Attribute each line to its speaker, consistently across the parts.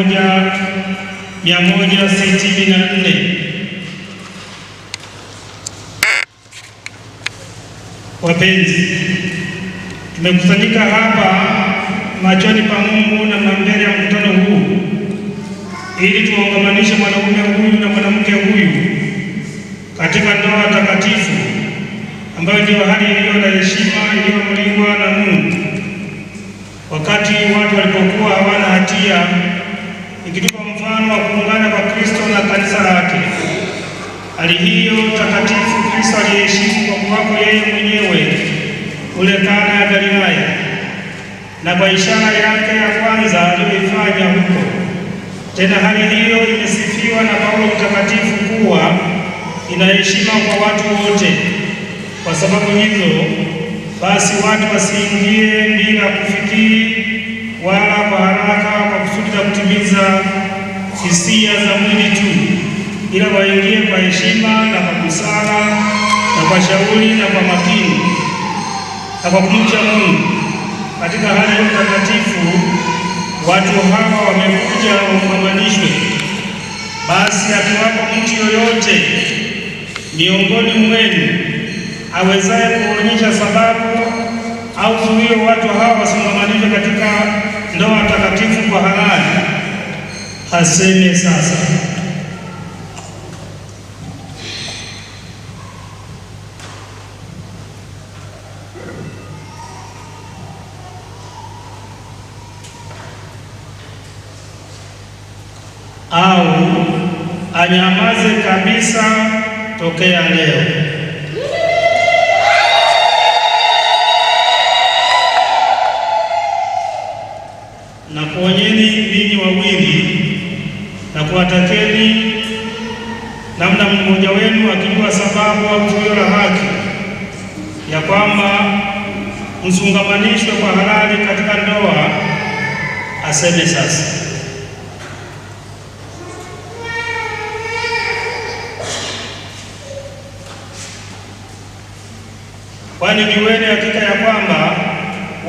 Speaker 1: 1164. Wapenzi, tumekusanyika hapa machoni pa Mungu na mbele ya mkutano huu ili tuwaungamanishe mwanaume huyu na mwanamke huyu katika ndoa takatifu ambayo ndiyo hali iliyo na heshima iliyoamriwa na Mungu wakati watu walipokuwa hawana hatia, ikitupa mfano wa kuungana kwa Kristo na kanisa lake. Hali hiyo takatifu Kristo aliheshimu kwa kuwako yeye mwenyewe kule Kana ya Galilaya, na kwa ishara yake ya kwanza aliyoifanya huko. Tena hali hiyo imesifiwa na Paulo mtakatifu kuwa ina heshima kwa watu wote. Kwa sababu hizo basi watu wasiingie bila kufikiri wala kwa haraka kwa kusudi la kutimiza hisia za mwili tu, ila waingie kwa heshima na kwa busara na kwa shauri na kwa makini na kwa kumcha Mungu. Katika hali ya utakatifu watu hawa wamekuja waungamanishwe. Basi akiwapo mtu yoyote miongoni mwenu awezaye kuonyesha sababu au zuio watu hawa wasingamanishwe katika ndoa takatifu kwa halali, aseme sasa. Au anyamaze kabisa tokea leo. Na kuonyeni ninyi wawili na kuwatakeni namna mmoja wenu akijua sababu au zuio la haki ya kwamba msungamanishwe kwa halali katika ndoa, aseme sasa. Kwani jueni hakika ya kwamba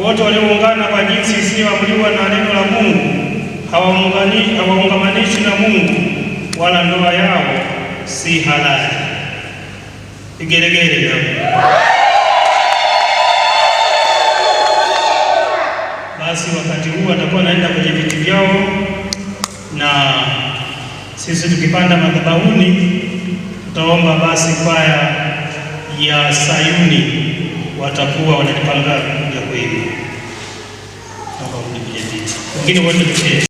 Speaker 1: wote walioungana kwa jinsi isiyoamriwa na neno la Mungu hawaungamanishwi na Mungu, wala ndoa yao si halali. Vigelegele. Basi wakati huu watakuwa naenda kwenye viti vyao, na sisi tukipanda madhabahuni tutaomba basi kwaya ya Sayuni watakuwa wanajipanga kuja kuimba. Naomba rudi kwenye viti, wengine wote tuketi.